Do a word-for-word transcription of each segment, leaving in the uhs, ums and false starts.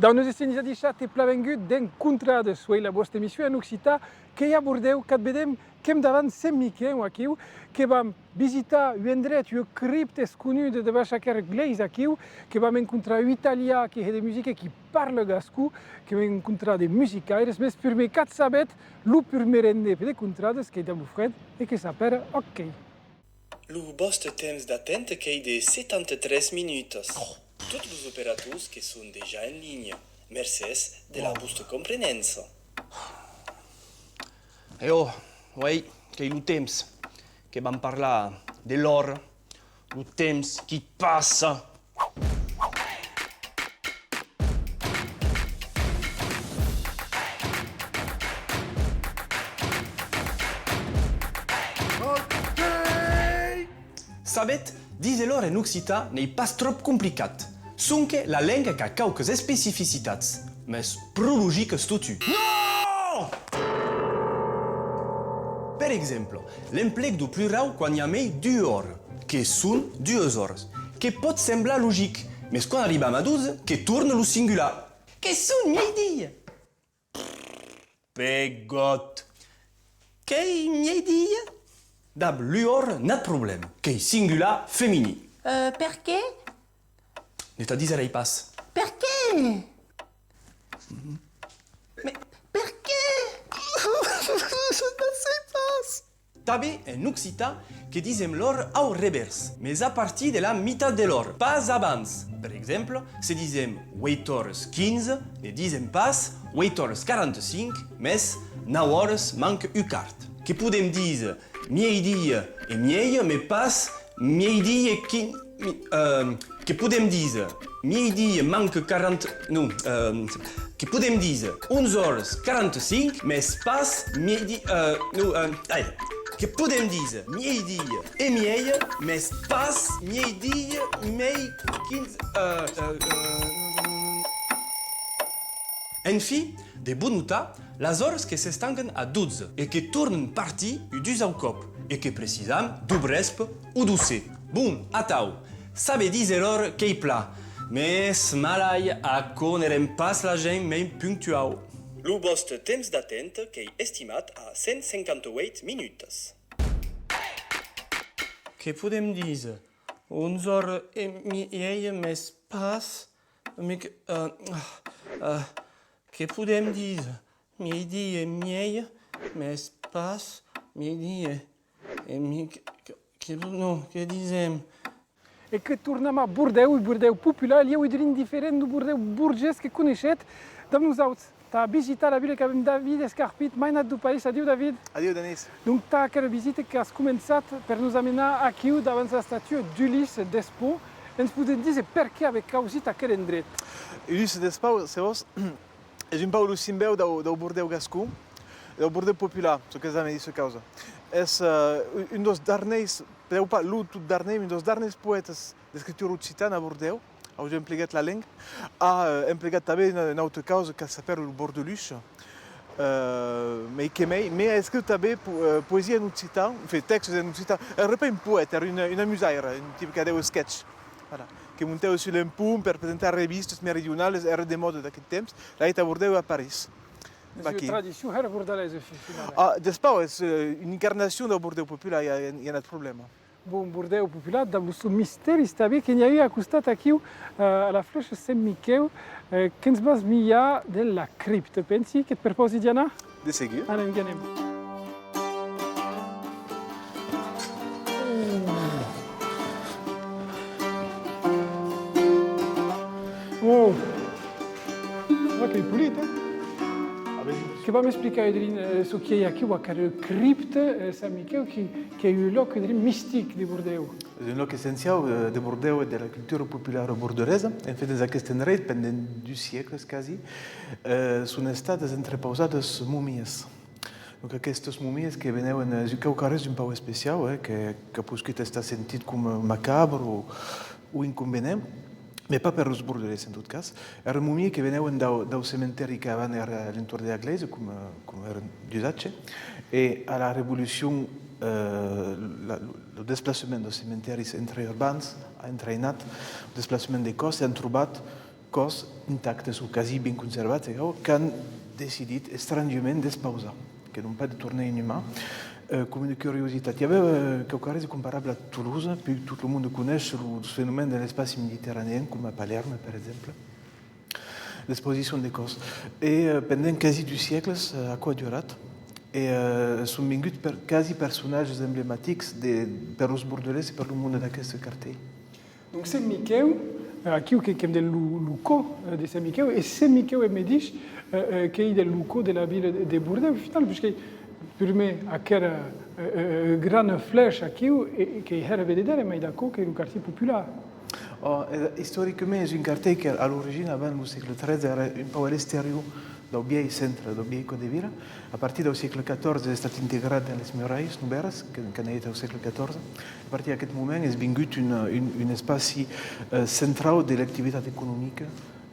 Dau nos estem adishatz e plan vengut dens Contradas, uei la vòsta emission en occitan, qu'ei a Bordèu, qu'at vedem, qu'èm davant Sent Miquèu aquiu, que vam visitar un endret, ua cripta esconuda devath aquera glèisa aquiu, que vam encontrar un italian que hè de musica e qui parla gascon, que vam encontrar de musicaires, mes purmèr qu'at sabetz, lo purmèr rendetz-vous de Contradas, qu'ei dab lo Fred e que s'apèra Hockey. Lo vòste temps d'atent qu'ei de setanta-tres minutas. Tots los operators que son dejà en linha. Mercés de la vòsta comprenença. E ò, uei, qu'ei lo temps. Que vam parlar de l'ora, lo temps qui passa. Sabetz, díser l'ora en occitan n'ei pas tròp complicat. Sonque la lenga qu'a quauques especificitats, mes pro logicas totun. Non! Per exemple, l'emplec deu plurau quan i a mei d'ua ora, que son duas oras, que pòt semblar logic, mes quan arribam a dotze, que torna lo singular. Que son mieidia! Pegòt! Qu'ei mieidia? Dab l'ua ora, nat problèma, qu'ei singular feminin. Euh, perqué? Ne t'a diserèi pas. Perqué? Mais perqué? Je ne sais pas. Tanben en occitan que disem l'ora au revèrs, mes a partir de la mitat de l'ora, pas abans. Per exemple, se disem ueit oras quinze, ne disem pas ueit oras quaranta-cinc, mes nau oras manca un quart. Que podem díser mieidia e mieja, mes pas mieidia e quin-, mi-, euh, que podem díser mieidia manca quaranta, non, euh, que podem díser onze oras quaranta-cinc, mes pas mieidia, euh, non, euh, ai, que podem díser mieidia e mieja, mes pas mieidia mei quinze, euh, euh, euh, enfin, de bon notar, las oras que s'estancan a dotze e que tornan partir un dusau còp e que precisam deu vrèspe o deu ser. Bon, atau, saber díser l'ora qu'ei plan, mes malai, aquò ne rend pas la gent mei punctuau. Lo vòste temps d'atent qu'ei estimat a cent cinquanta-ueit minutas. Que podem díser onze oras e mieja, mes pas, mic-, euh, euh, que podem díser mieidia e mieja, mes pas mieidia e mic-, que, que, non, que disem? E que tornam a Bordèu, un Bordèu popular, lhèu un drin diferent deu Bordèu borgés que coneishetz. Dab nosauts, tà visitar la vila, qu'avem David Escarpit, mainat deu país. Adiu, David. Adiu, Denís. Donc, tà aquera visita qu'as començat per nos amenar aquiu, davant l'estatua d'Ulysse Despaux. E'ns podetz díser perqué avetz causit aquel endret? Ulysse Despaux, se vòs, es un pauc lo simbèu dau, dau Bordèu gascon, dau Bordèu popular, çò qu'es la medisha causa. Es, euh, un, un deus darnèirs, benleu pas lo tot darnèir, un deus darnèirs poètas d'escritura occitana a Bordèu, a emplegat la lenga, a, euh, emplegat tanben una, una auta causa que s'apèra lo bordeluche, euh, mei que mei, mei a escriut tanben po-, euh, poesia en occitan, enfin, tèxtes en occitan. Èra pas un poèta, èra un, un amusaire, un tipe qu'avèva sketch. Voilà. Que montèva sus l'empont per presentar revistas meridionalas, èra de mòda d'aqueth temps, l'avèt a Bordèu e a París. Vaquí. Tradicion hèra bordalesa, fin finala. Ah, Despaux es, euh, una incarnacion dau Bordèu popular, i a, i a nat problèma. Bon, Bordèu popular, dab los sons misteris tanben, que n'i a un a costat aquiu, euh, a la flècha Sent Miquèu, euh, que'ns vas miar dens la cripta, pensi, que't prepausi d'i anar? De segur. Anem, i anem. Wow! Ah, qu'ei polit, eh? Que vam explicar un drin, eh, çò qui ei aquiu, aquera cripta, eh, Sent Miquèu, qui, qui ei un lòc un drin mistic de Bordèu. Es un lòc essenciau, eh, de Bordèu e de la cultura populara bordelesa. En fait, dens aqueste endreit, pendent dus siècles quasi, eh, son estadas entrepausadas momias. Donc aquestas momias que venèvan, eh, quauquarrés d'un pauc especiau, eh, que, qu'a poscut estar sentit coma macabre o, o inconvenent. Mès pas per los bordelés, en tot cas. Èra un moment que venèvan dau, dau cementèri qu'avant èra a l'entorn de la glèisa, coma, coma èra d'usatge, e a la Revolucion, eh, la, lo, lo desplaçament daus cementèris entreurbans a entraïnat lo desplaçament de còs, e an trobat còs intactes o quasi ben conservats, e qu'an decidit estrangement d'expausar, que non pas de tornar inumar, eh, coma una curiositat. I avèva, eh, quauquarrés de comparable a Tolosa, puèi tot lo monde coneish lo, lo fenomèn de l'espaci mediterranean, coma a Palèrme, per exemple, l'expausicion de còs. E, eh, pendent quasi dus siècles, eh, aquò a durat, e, eh, son venguts per, quasi personatges emblematics de, per los bordelés e per lo monde d'aqueste quartièr. Donc, Sent Miquèu, eh, aquiu que, qu'èm dens lo, lo cò, eh, de Sent Miquèu, e Sent Miquèu, eth medish, eh, eh, qu'ei dens lo cò de la vila de, de Bordèu, au final, puisque prumèr aquera, eh, eh, grana flècha aquiu, e, e qu'ei hèra vededèra, mai d'aquò qu'ei lo quartièr popular. Ò, eh, istoricament, es un quartièr que, a l'origina, avant lo sègle tretze, èra un pauc a l'exterior dau vielh centre, dau vielh cò de vila. A partir dau sègle catorze, es estat integrat dens les muralhas novèras, que, qu'an hèit au sègle catorze. A partir d'aqueth moment, es vengut un, un, un espaci, eh, centrau de l'activitat economica,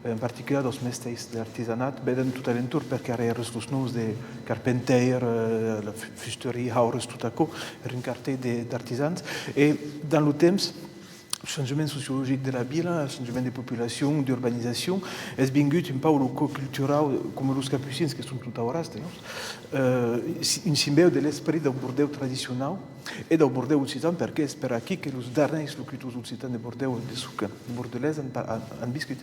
en particular daus mestèrs, de l'artisanat, ben, tot a l'entorn, perque ara èras los noms de carpentèr, eh, la fu-, fusteria, haures, tot aquò, èra un quartièr de, d'artisans. E, dens lo temps, changement sociologic de la vila, changement de populacion, d'urbanizacion, es vengut un pauc lo cò culturau, coma los Capucins, que son tot auràs, de nos, eh, si-, un simbèu de l'esperit dau Bordèu tradicionau e dau Bordèu occitan, perque es per aquí que los darnèrs locutors occitans de Bordèu, de soca bordelés, an pa-, an, an viscut.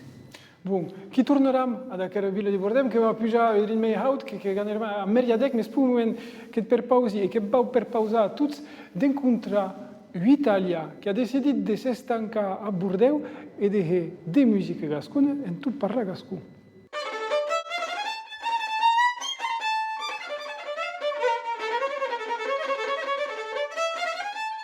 Bon, qu'i tornaram ad aquera vila de Bordèu, que va pujar un drin mei haut, que, que ganharam a Meriadec, mès per un moment que't perpausi e que't vau perpausar a tots d'encontrar un italian qu'a decidit de s'estancar a Bordèu e de hèr de musica gascona en tot parlar gascon.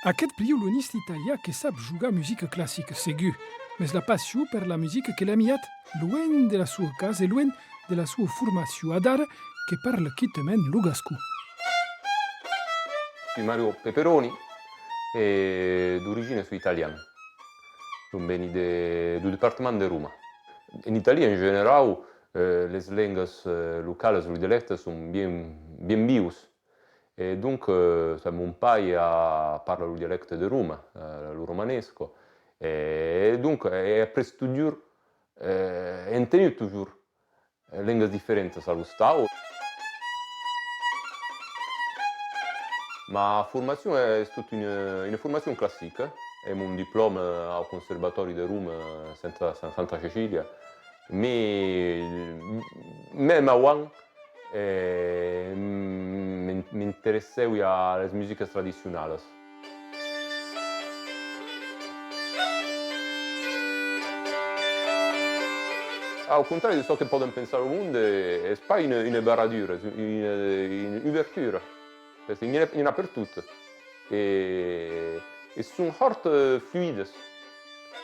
Aqueth violonista italian que sap jogar musica classica, segur, mès la passion per la musica que l'a miat luenh de la sua casa e luenh de la sua formacion. Adara que parla quitament lo gascon. Soi Mario Peperoni e d'origina soi italian. Son venit de, deu departament de Roma. En Itàlia, en generau, eh, les lengas, eh, localas, los dialèctes, son bien, bien vius. E donc, eh, mon pair a, parla lo dialècte de Roma, eh, lo romanesco. E donc, è après totjorn, eh, entenut totjorn lengas diferentas a l'ostau. Ma formacion es tot una, una formacion classica. È mon diplòma au Conservatòri de Roma, Santa, Santa Cecilia. Mès, mème avant, eh, m'in-, m'interessèvi a las musicas tradicionalas. Au contrari de çò que pòden pensar lo monde, es pas una, una barradura, es una, una ubertura. Perque n'i a, n'i a pertot. E, e son hòrt, eh, fluidas.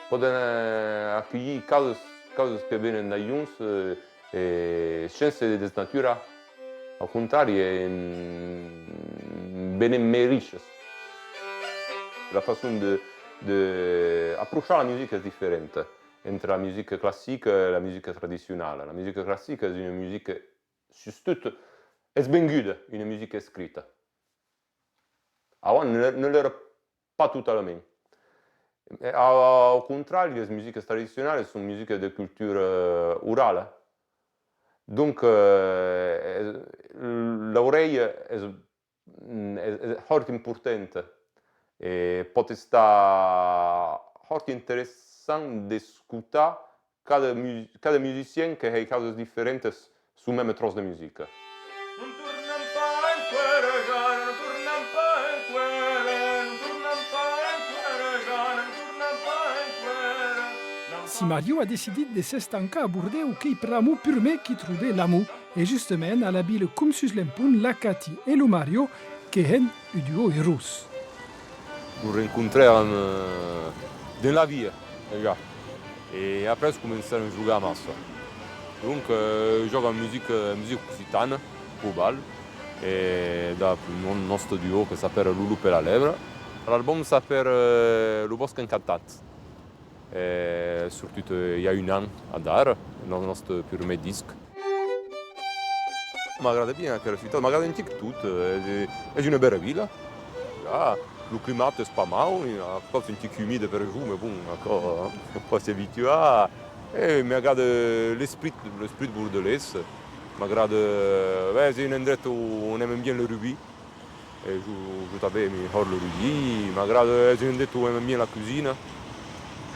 Pòden, eh, aculhir causas, causas que venen d'alhons, eh, e sense desnaturar. Au contrari, eh, venen mei richas. La façon de, de aprochar la musica es diferenta entre la musica classica e la musica tradicionala. La musica classica es una musica, sustot, es venguda, una musica escrita. Avant, non, non l'èra pas totalament. E, au, au contrari, las musicas tradicionalas son musicas de cultura, eh, orala. Donc, eh, es, l'aurelha es, es, es hòrt importanta e pòt estar hòrt interessant d'escotar cada mu-, cada musician que hè causas diferentas sul mème tròç de musica. Si Mario a decidit de s'estancar a Bordèu, qu'ei pr'amor purmèr qu'i trobè l'amor, e justament a la vila com sus l'empont la Cati e lo Mario que hèn un duo urós. Nos rencontrèrem, eh, dens la via, dejà. E après comencèrem a jogar amassa. Donc, eh, jòga musica, musica occitana, pro bal, e dab un nòste duo que s'apèra Lo Lop e la Lèbre. L'album s'apèra, eh, Lo Bòsc Encantat. E sortit, eh, i a un an adara, lo nòste prumèr disc. M'agrada bien aquela ciutat, m'agrada un tic tot, eh, es, es una bèla vila. Ah, lo climat es pas mau, i a còps un tic umide per jo, mas bon, aquò, eh, pòt s'abituar. E m'agrada l'esprit, l'esprit bordelés. M'agrada, ben, es un endret ont aiman bien le rugbi. E jo, jo tanben aimi hòrt le rugbi, m'agrada, es un endret ont aiman bien la cosina.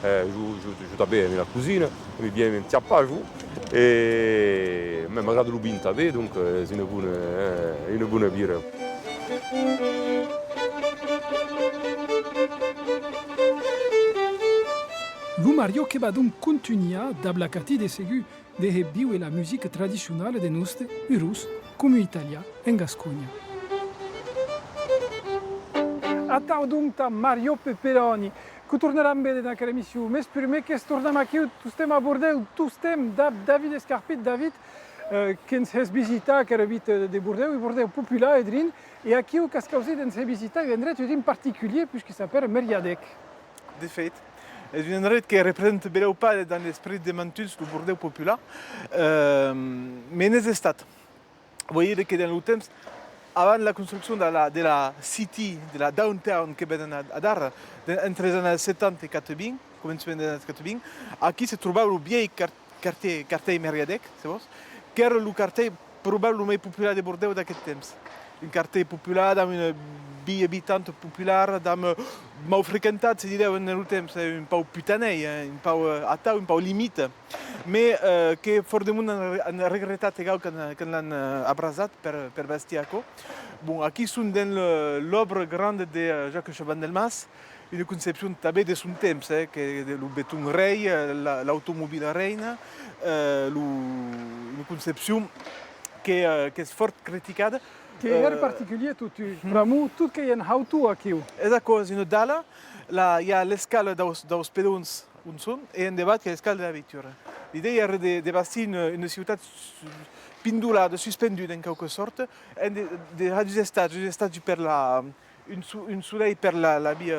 E jo, jo, jo tanben aimi la cosina, aimi bien chapar, jo. E, mas m'agrada lo vin tanben, donc, eh, es una bona, eh, una bona vila. Lo Mario que va donc contunhar dab la Cathy de segur de hèr víver la musica tradicionala de noste, urós, coma un italian en Gasconha. Atau donc tà Mario Peperoni, que tornaram véder en aquera emission. Mes prumèr que's tornam aquiu, tostemps a Bordèu, tostemps dab David Escarpit. David, eh, que'ns hès visitar aquera vita de Bordèu, un Bordèu popular e drin, e aquiu qu'as causit de'ns hèr visitar un endret un drin particulièr, puishque s'apèra Meriadec. De fèit, es un endret que representa belèu pas dens l'esperit de mantuns lo Bordèu popular, eh, mas n'es estat. Vòu dire que dens lo temps, avant la construccion de la, de la city, de la downtown que vedem ad-, adara, de, entre las annadas setanta e quatre-vints, començament de las annadas quatre-vints, aquí se trobava lo vielh quart-, quartièr, quartièr Meriadec, se vòs, qu'èra lo quartièr probabla lo mei popular de Bordèu d'aqueth temps. Un quartièr popular, damb una via vitanta populara, damb, eh, mau frequentat, se didèva en lo temps, eh, un pauc putanèr, eh, un pauc, eh, atau, un pauc limita. Mas, eh, que fòrt de monde an re-, an regretat egau quand, quand l'an, eh, abrasat per, per bastir aquò. Bon, aquí son dens le, l'òbra granda de, eh, Jacques Chaban-Delmas, una concepcion tanben de son temps, eh, que de lo beton rei, eh, la, l'automobila reina, eh, lo, una concepcion que, eh, qu'es fòrt criticada. Que ei hèra, eh, particulièr, totun, pr'amor tot qu'ei en hautor aquiu. Es aquò, es una dala, la, i a l'escala daus, daus pedons ont son, e en devath i a l'escala de la veitura. L'idèia èra de, de bastir una, una ciutat su-, pindolada, suspenduda en quauqua sòrta, en de, de, a dus estatges, un estatge per la, un so-, un solei per la, la via,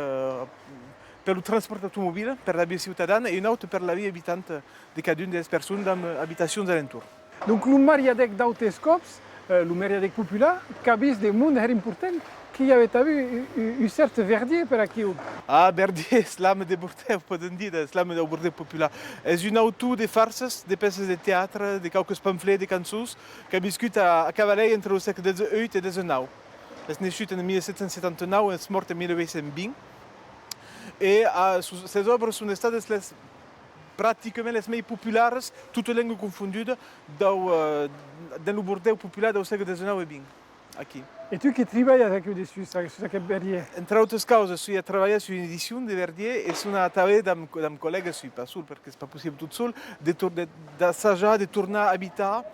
per lo transpòrt automobil, per la via ciutadana, e un aute per la via vitanta de cadun de las personas damb abitacions a l'entorn. Donc lo Meriadec d'autes còps, eh, lo Meriadec popular, qu'a vist de monde hèra important, que i avè tanben un, un, un cèrt Verdier per aquiu. Ah, Verdier, es l'ama de Bordèu, podem dire, es l'ama dau Bordèu popular. Es un autor de farsas, de pèças de teatre, de quauques pamflets, de cançons, qu'a viscut a, a cavalèir entre lo sègle dètz-e-uèit e dètz-e-nau. Es neishut en mila sèt cents setanta-nau, es mòrt en mila uèit cents vint. E, a, sos, ses òbras son estadas les, practicament les mei popularas, tota lenga confonduda, dau, eh, dens lo Bordèu popular dau sègle dètz-e-nau e vint, aquí. E tu que tribalhas aquiu dessús, sus aqueth Verdier? Entre autas causas, soi a trabalhar sus una edicion de Verdier e son a trabalhar damb, damb collègas, soi pas sol, perque es pas possible tot sol, de tor-, de, d'assajar de tornar abitar,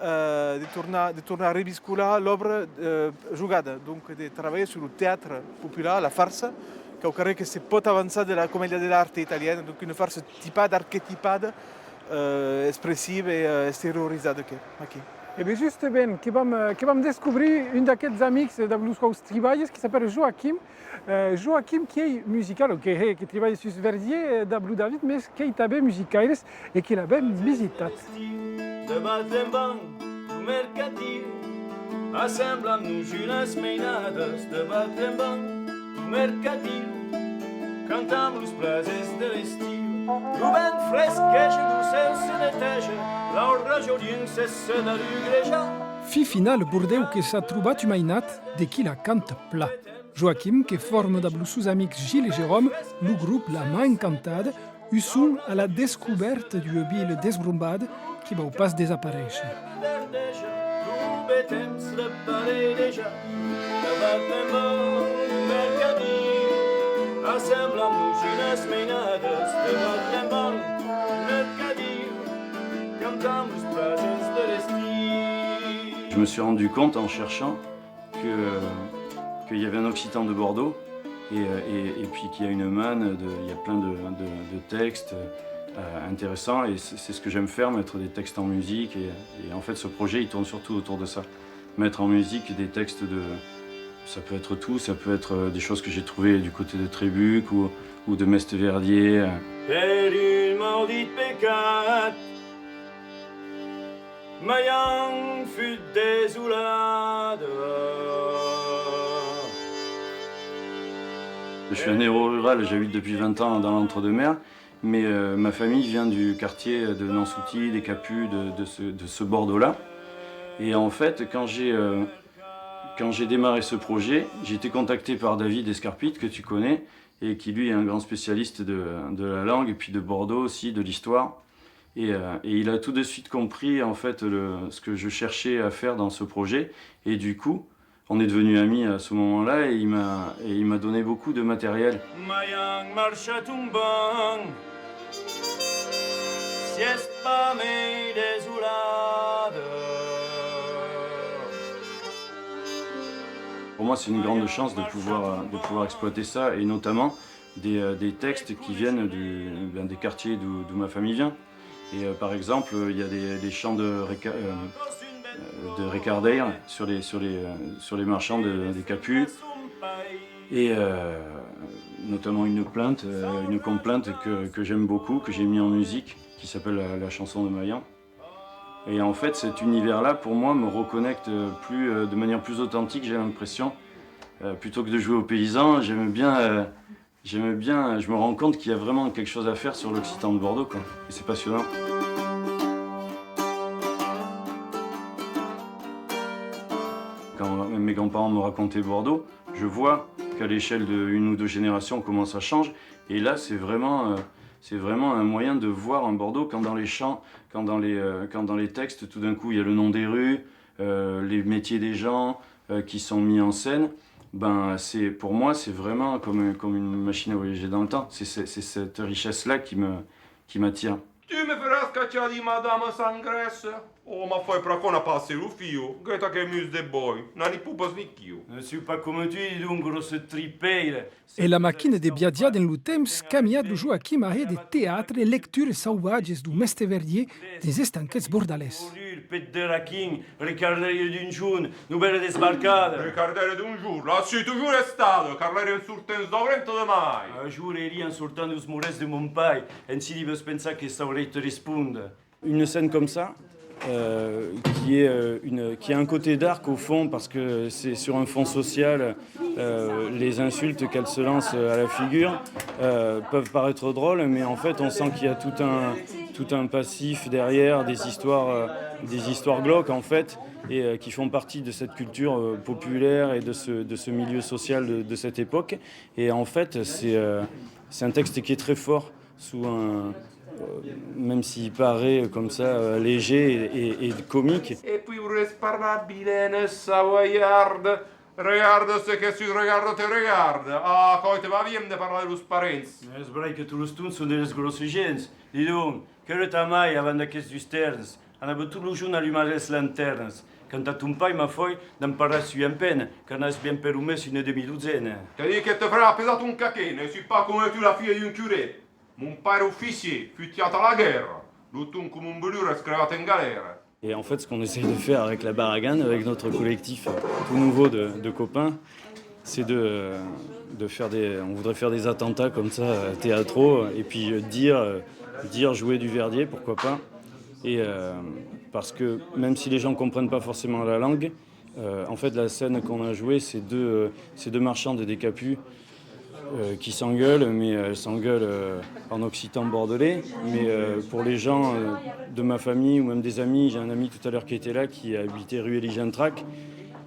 eh, de tornar, de tornar reviscolar l'òbra, eh, jogada, donc de trabalhar sus lo teatre popular, la farsa, quauquarren que se pòt avançar de la commedia dell'arte italiana, donc una farsa tipada, arquetipada, eh, expressiva e, eh, exteriorizada que, aquí. E ben justament, que vam, eh, que vam descobrir un d'aqueths amics, eh, dab los quaus tribalhas, que s'apèra Joaquim, Eh, Joaquim, qu'ei musical, o que hè, que tribalha sus Verdier, eh, dab lo David, mes qu'ei tanben musicaires e que l'avem visitat. De bat en van, lo mercatiu, assemblam-nos unas meinadas. De bat en van, lo mercatiu, cantam los plasers de l'estiu. Lo vent fresqueja, lo cèu se neteja, l'aura jolienc cessa d'alugrejar. Fin final, Bordèu que s'a trobat un mainat de qui la canta plan. Joaquim que forma dab los sos amics Gilles e Jérôme lo grop La Man Encantada, un son a la descobèrta d'ua vila desbrombada qui vòu pas desaparéisher. Je me suis rendu compte en cherchant que, qu'il y avait un occitan de Bordeaux et, euh, et, et puis qu'il y a une manne, de, il y a plein de, de, de textes, euh, intéressants et c'est, c'est ce que j'aime faire, mettre des textes en musique et, et en fait ce projet il tourne surtout autour de ça. Mettre en musique des textes de, ça peut être tout, ça peut être, euh, des choses que j'ai trouvées du côté de Trébuc ou, ou de Mest Verdier, euh. Per un maudit pecat, Maian fut desolada. Je suis un héros rural, j'habite depuis vingt ans dans l'Entre-deux-Mers, mais, euh, ma famille vient du quartier de Nansouty, des Capus, de, de ce, de ce Bordeaux-là. Et en fait, quand j'ai, euh, quand j'ai démarré ce projet, j'ai été contacté par David Escarpit, que tu connais, et qui lui est un grand spécialiste de, de la langue, et puis de Bordeaux aussi, de l'histoire. Et, euh, et il a tout de suite compris, en fait, le, ce que je cherchais à faire dans ce projet. Et du coup, on est devenus amis à ce moment-là, et il m'a, et il m'a donné beaucoup de matériel. Maian marcha tombant, siás pas mai desolada. Pour moi, c'est une grande chance de pouvoir, de pouvoir exploiter ça, et notamment des, euh, des textes qui viennent du, ben, des quartiers d'où, d'où ma famille vient. Et, euh, par exemple, il y a des, des chants de Reca-, euh, euh, de Recardeira sur les, sur les, euh, sur les marchands de, des Capus. Et, euh, notamment une plainte, euh, une complainte que, que j'aime beaucoup, que j'ai mis en musique, qui s'appelle la, la chanson de Maian. Et en fait, cet univers-là, pour moi, me reconnecte plus, euh, de manière plus authentique, j'ai l'impression. Euh, plutôt que de jouer aux paysans, j'aime bien, euh, j'aime bien, je me rends compte qu'il y a vraiment quelque chose à faire sur l'occitan de Bordeaux, quoi. Et c'est passionnant. Quand mes grands-parents me racontaient Bordeaux, je vois qu'à l'échelle de une ou deux générations, comment ça change. Et là, c'est vraiment, euh, c'est vraiment un moyen de voir un Bordeaux quand dans les chants, quand dans les, euh, quand dans les textes, tout d'un coup, il y a le nom des rues, euh, les métiers des gens, euh, qui sont mis en scène. Ben, c'est, pour moi, c'est vraiment comme, comme une machine à voyager dans le temps. C'est, c'est, c'est cette richesse-là qui me, qui m'attire. Tu me feras cachar de madame sans graisse. Oh, ma foi, pr'aquò n'a pas assez lo fio. Gueta que mus de boi, n'a ni pupas ni quio. Ne suis pas comme tu, dis donc, grosse tripelle. E la maquina de viatjar dens lo temps qu'an miat lo Joaquim a hèr de teatre e lecturas sauvatjas dau Mèste Verdièr dens estanquets bordalés. Pet de raquin, recardèira d'un jorn, novèla desbarcada. Recardèira d'un jorn, la soi totjorn estada, car l'èri en sortent dau vent de mai. Un jorn èri en sortent deus morets de mon pair, ensi devètz pensar que saurèi te respondre. Une scène comme ça, euh, qui est, euh, une, qui a un côté dark au fond, parce que c'est sur un fond social, euh, les insultes qu'elle se lance à la figure, euh, peuvent paraître drôles, mais en fait on sent qu'il y a tout un, tout un passif derrière, des histoires, euh, des histoires glauques en fait, et, euh, qui font partie de cette culture, euh, populaire et de ce, de ce milieu social de, de cette époque. Et en fait c'est, euh, c'est un texte qui est très fort. Sous un, euh, même s'il paraît comme ça, euh, léger et, et, et comique. E puei voudrètz parlar, vilaine savoiarde? Regarda ce que tu regardes, te regarde. Ah, quò te va bien de parlar de los parents. Es vrai que tots los tons son de les gròssas gents. Dis donc, qu'èra ta mair avant d'aquestes dus tèrns? Anava tot lo jorn alumar les lantèrnas. Quant a ton pair, ma foi, n'en parlatz sus en pena, car n'as bien per lo mens una demi-dotzena. Te dis que te farà pesar ton caquet, ne soi pas coma tu, la filha d'un curè. Mon pair oficièr, futiat a la guèrra, lo ton coma un velure es crebat en galèra. Et en fait, ce qu'on essaye de faire avec la Baragane, avec notre collectif tout nouveau de, de copains, c'est de, de faire des, on voudrait faire des attentats comme ça, euh, théâtraux, et puis, euh, dire, euh, dire jouer du Verdier, pourquoi pas. Et, euh, parce que même si les gens comprennent pas forcément la langue, Euh, en fait, la scène qu'on a jouée, c'est deux, euh, c'est deux marchandes des Capus, euh, qui s'engueulent, mais, euh, elles s'engueulent, euh, en occitan bordelais. Mais, euh, pour les gens, euh, de ma famille ou même des amis, j'ai un ami tout à l'heure qui était là, qui habitait rue Élie Gintrac.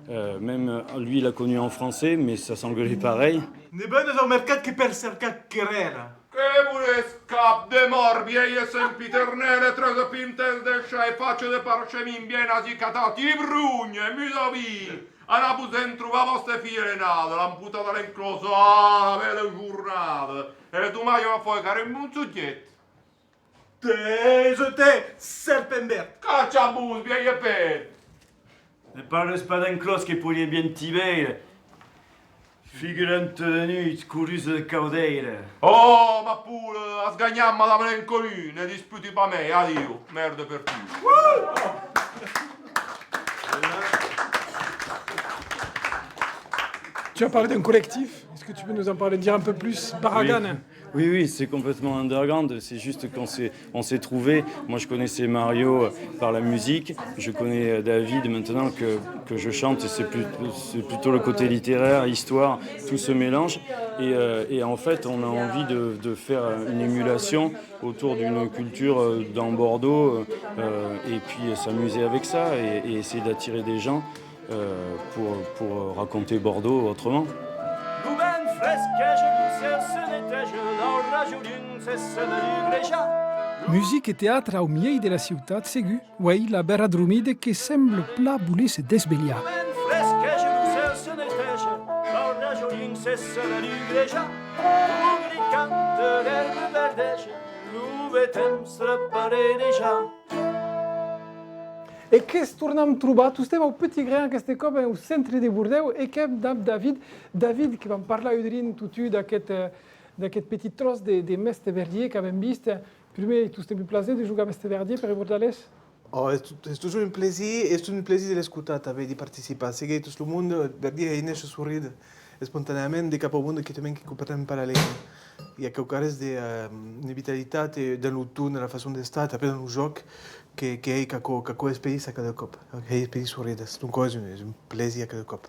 Euh, même, euh, lui, il a connu en français, mais ça s'engueulait pareil. Ne venes au mercat que per cercar querela. Que voles, cap de mòrt, vièlha sempiternèla, tres pintes de chai, facha de parchemin, vien ací, catat, i brunhe, mus a vi. Anatz-vos-en trobar vòsta filha alenada, l'an botada a l'enclòs, ah, la bèla jornada. E domatge, ma foi, qu'èra un bon sujèt. Taise-te, serpent verd! Cacha-vos, vièlh pet! Ne parles pas d'enclòs, que poiriá bien t'i veire. Figurant de nuit, corusa de caudèira. Oh, ma poule, as ganhat, madame l'inconnue, ne disputi pas mei, adiu, merde per tu. Tu as parlé d'un collectif, est-ce que tu peux nous en parler, dire un peu plus, Baragane ? Oui, oui, c'est complètement underground. C'est juste qu'on s'est, on s'est trouvé. Moi, je connaissais Mario, euh, par la musique. Je connais, euh, David maintenant que, que je chante. C'est plus, c'est plutôt le côté littéraire, histoire, tout se mélange. Et, euh, et en fait, on a envie de, de faire une émulation autour d'une culture, euh, dans Bordeaux, euh, euh, et puis, euh, s'amuser avec ça et, et essayer d'attirer des gens, euh, pour, pour raconter Bordeaux autrement. Lo vent fresqueja, lo cèu se neteja, la rajolin cessa de lugrejar. Musica e teatre au miei de la ciutat, segur. Uei, la bèra dromida que sembla plan voler se desvelhar. Lo vent fresqueja, lo cèu se neteja, la rajolin cessa de lugrejar. Lo glicant de l'èrba verdeja, lo bèl temps reparadeja. E que's tornam trobar tostemps au Petit Grain, aqueste còp au centre de Bordèu, e qu'èm dab David. David, que vam parlar un drin totun d'aqueth, eh, d'aqueth petit tròç de, de Mèste Verdièr qu'avem vist. Prumèr, tostemps un plaser de jogar Mèste Verdièr per un bordalés. Oh, es to-, es totjorn un plaser, es tot un plaser de l'escotar tanben, d'i participar. Seguei tot lo monde, Verdièr hèi néisher, sorride espontanèament de cap au monde quitament que comprenon pas la lenga. I a quauquarrés de, eh, una vitalitat, eh, dens lo ton, dens la façon d'estar, tanben dens lo jòc, que, que hèi qu'aquò, qu'aquò espelhís a cada còp, hèi espelhís sorrides. Donc, es un, es un plaser a cada còp.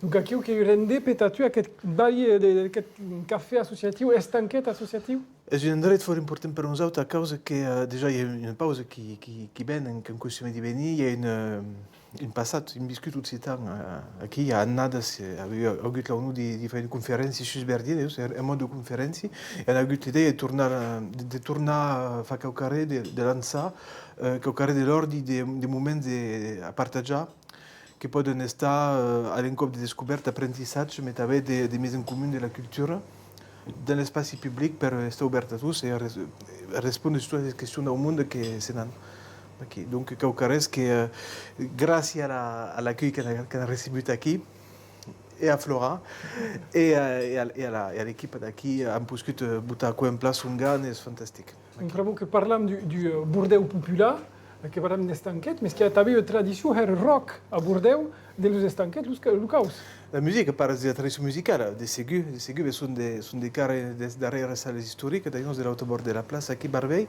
Donc, aquiu qu'ei un rendètz-vos tà tu, aqueth balh de, d'aqueth cafè associatiu, Estanquet associatiu? Es un endret fòrt important per nosautres, a causa que, eh, dejà i a una pausa qui, qui, qui ven, qu'an costumat de venir, i a un, eh, un passat, un viscut occitan, eh, aquí, i a annadas, eh, aviá agut l'aunor de, de far una conferéncia sus Verdièr, deus, en, en mòde de conferéncia, e an agut l'idèa de tornar, eh, de, de tornar, eh, far quauquarrés, de, de lançar, eh, quauquarrés de l'òrdi de, de moments de, a partatjar, que pòden estar, eh, a l'encòp de descobèrta, aprentissatge, mai tanben de, de mise en comun de la cultura dens l'espaci public per estar obèrt a tots e a res-, a respondre a totas las questions dau monde que se n'an. Aquí. Donc, quauquarrés que, eh, gràcia a la, a l'acuelh qu'an, qu'an recebut aquí, e a Flora, e, eh, e a, e a la, e a l'equipa d'aquí, an poscut, eh, botar aquò en plaça ongan, es fantastic. Donc, pr'amor que parlam du, du, eh, Bordèu popular, eh, que parlam d'Estanquet, mes qu'i a tanben ua tradicion hèra rock a Bordèu, dens los Estanquets, los ca-, locaus. La musica, parlas de la tradicion musicala, de segur, de segur, son de, son de cara des darrèras salas istoricas, d'ailleurs, de l'autre bòrd de la plaça, aquí, Barbei.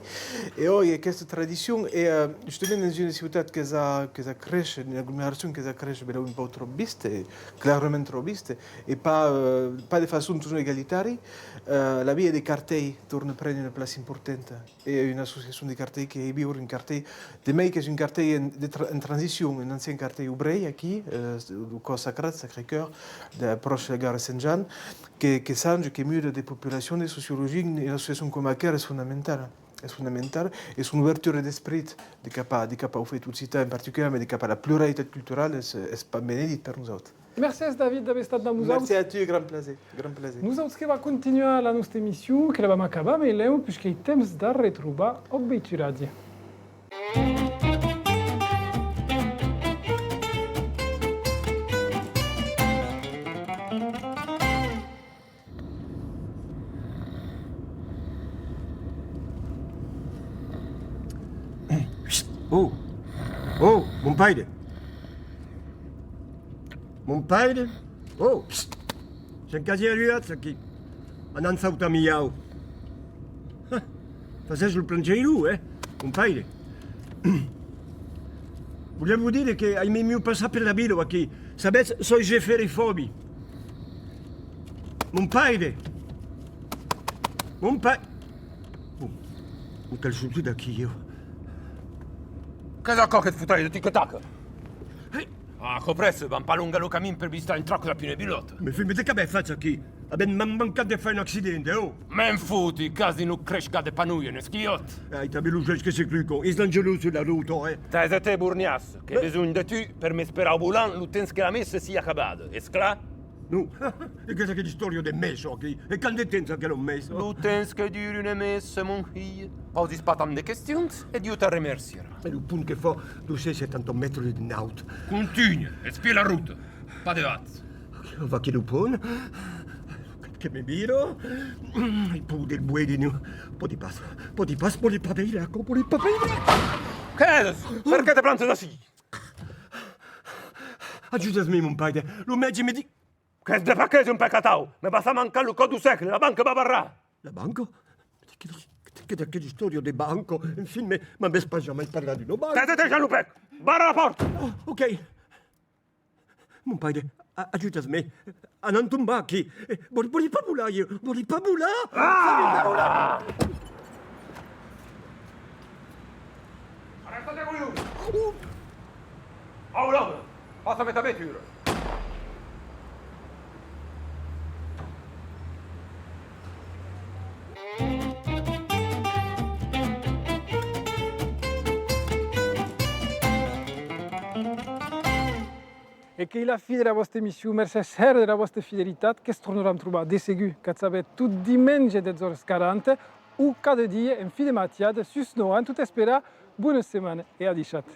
E òi, aquesta tradicion, e, eh, justament dens una ciutat qu'es a, qu'es a créisher, una aglomeracion qu'es a créisher, benlèu un pauc tròp viste, e clarament tròp viste, e pas, eh, pas de façon totjorn egalitari, eh, la via de cartei torna prene una plaça importanta. E una associacion de cartei que hèi viure un cartei de mei qu'es un cartei en, de tra-, en transicion, un ancien cartei obrèr aquí, eh, lo còr sacrat, Sacré-Cœur, de, pròche de la gara Sent Jan, que, que chanja, que muda de populacion, de sociologia, una associacion coma aquera es fondamentala. Es fondamentala, e son obertura d'esperit de cap a, de cap au fèit occitan en particular, mai de cap a la pluralitat culturala es, es pan benedit per nosautres. Mercés, David, d'aver estat damb nosauts. Mercés a tu, grand plaser, grand plaser. Nosauts que va continuar la nosta emission, que la vam acabar, mei lèu, puishqu'ei temps d'arretrobar Òc Veituratge. Oh! Oh, mon paire! Mon paire! Oh! Sèm quasi arribats aquí. Anam sautar miau. Ah! Fasètz lo plancheiron, eh, mon paire? Voliá vos dire que aimi miu passar per la vila aquí. Sabètz, soi geferefòbi. Mon paire! Mon pa-, bon, me cal sortir d'aquí, ieu. Qu'es aquò, aqueth fotaire de tic-tac? Ei! Ah, aquò prèssa, vam pas longar lo camin per visitar un tròç dab una vilòta. Mès filh, mès de qu'avètz fach aquí? Avèm man-, mancat de far un accident, eh, oh! Me'n foti, qu'as dins lo crescat de panolha, un esquiòt! Ai, tanben los uelhs que se clucan, es dangerós sus la rota, eh! Taisa-te, bornhàs, qu'ai besonh de tu per m'esperar au volant lo temps que la messa sia acabada, es clar? Non. E qu'es aquela istòria de messa aquí? E quant de temps aquela messa? Lo temps que dure una messa, mon hilh. Pausis pas tant de questions e Dieu t'arremerciarà. E lo pont que fa dos cents setanta mètres de naut. Contunha, espia la rota. Pas de vath. Vaquí lo pont. Que me vira. Ai paur del vueire, non. Pòdi pas, pòdi pas, pòdi pas veire aquò, pòdi pas veire. Qu'es? Perqué te plantas ací? Ajudatz-me, mon paire. Lo mètge me di-, qu'es de paquet, un pecatau! Me vas a mancar lo còp deu sègle, la banca va barrar! La banca? Qu'es, qu'es aquela istòria de banca? Enfin, me, m'avètz pas jamai parlat d'una banca. Tè, tè, tè, Jean-Lupec! Barra la pòrta! Oh, ok. Mon paire, a-, ajudatz-me. Anam tombar aquí. Eh, vòli, vòli pas volar, ieu. Vòli pas volar. Ah! Vòli pas volar. Arrèsta-te, collon! Oh! Hola! Passa-me ta veitura! E qu'ei la fin de la vòsta emission. Mercés hèra de la vòsta fidelitat. Que's tornaram trobar, de segur, qu'ac sabetz, tot dimenge dètz oras quaranta, o cada dia en fin de matiada sus Nau un. Tot esperar, bona setmana e adishatz.